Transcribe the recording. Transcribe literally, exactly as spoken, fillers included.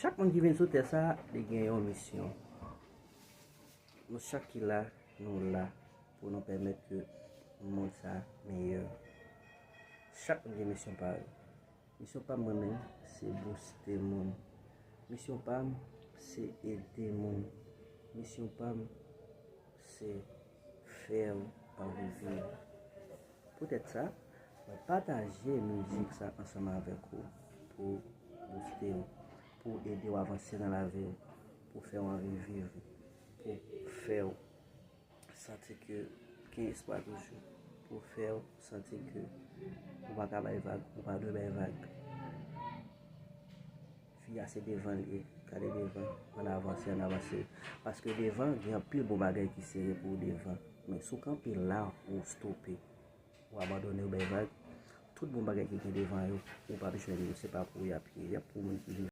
Chak moun ki vin sou tè sa, li gen yon misyon. Nou chak ki la, nou la pou nou pèmèt ke mond sa meyè. Chak moun gen misyon pa yo. Misyon pa m mwen menm, se booste moun. Misyon pa m, se ede moun. Misyon pa m, se fè w anvi viv. Poutèt sa, mwen pataje mizik sa ansanm avèk ou pou booste w, pou ede w avanse nan lavi w, pou fè w anvi viv, pou fè w santi ke gen espwa toujou, pou fè w santi ke ou pa ka bay vag, ou pa dwe bay vag. Vi a se devan l ye. Gade devan, ann avanse, ann avanse. Paske devan, gen anpil bon bagay ki sere pou ou devan. Men si w kanpe la, ou stope, ou abandone, ou bay vag, tout bon bagay ki gen devan yo, ou p ap jwenn yo. Se pa pou ou y ap ye, y ap pou moun ki vin